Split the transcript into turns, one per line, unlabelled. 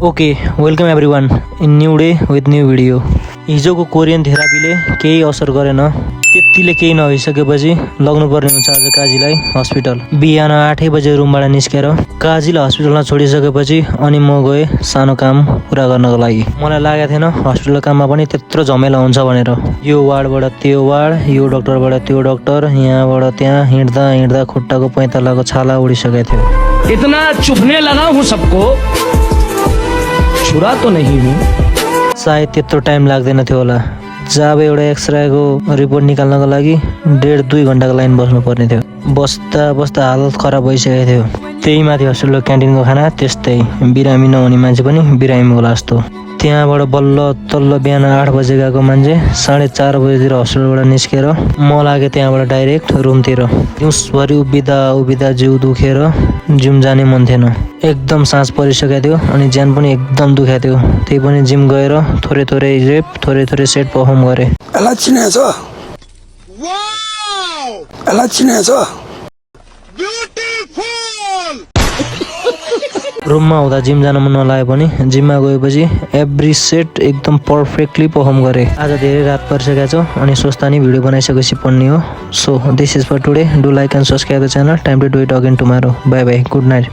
Okay welcome everyone in new day with new video. हिजोको Korean थेरापीले केही असर गरेन। त्यतिले केही नभइसकेपछि लग्नुपर्ने हुन्छ आज काजीलाई हस्पिटल। बिहान 8 बजे रुमबाट निस्केर काजीलाई हस्पिटलमा छोडिसकेपछि अनि म गएँ सानो काम पुरा गर्नको लागि। मलाई लागेको थिएन हस्पिटल काममा पनि त्यत्रो झमेला हुन्छ भनेर। यो वार्डबाट त्यो वार्ड, यो डाक्टरबाट त्यो डाक्टर, यहाँबाट त्यहाँ हिँड्दा हिँड्दा खुट्टाको पैतालाको छाला उडिसकेको थियो।
इतना चुभने लगा हूँ सबको, छुरा तो नहीं हूँ।
सायद त्यत्रो टाइम लाग्दैन थियो होला। जब एउटा एक्सरेको रिपोर्ट निकाल्नको लागि 1.5-2 घन्टाको लाइन बस्नु पर्ने थियो। बस्दा बस्दा हालत खराब भइसकेको थियो। त्यही माथि हस्पिटल क्यान्टिनको खाना त्यस्तै, बिरामी नहुने मान्छे पनि बिरामी होला जस्तो। त्यहाँबाट बल्ल तल्ल बिहान 8 बजे गएको मान्छे 4:30 बजेतिर हस्पिटलबाट निस्केर म लागेँ त्यहाँबाट डाइरेक्ट रुमतिर। दिउँसभरि उभिँदा जिउ दुखेर जिम जाने मन थिएन। एकदम सास परिसकेको थियो अनि ज्यान पनि एकदम दुखेको थियो। त्यही पनि जिम गएर थोरै थोरै रेप थोरै सेट पर्फर्म गरेँ। रुममा हुँदा जिम जान मन नलागे पनि जिममा गएपछि एभ्री सेट एकदम पर्फेक्टली पर्फर्म गरेँ। आज धेरै रात परिसकेको छ अनि सोच्दा नि भिडियो बनाइसकेपछि पढ्ने हो। So this is for today. Do like and subscribe the channel. Time to do it again tomorrow. Bye bye, good night.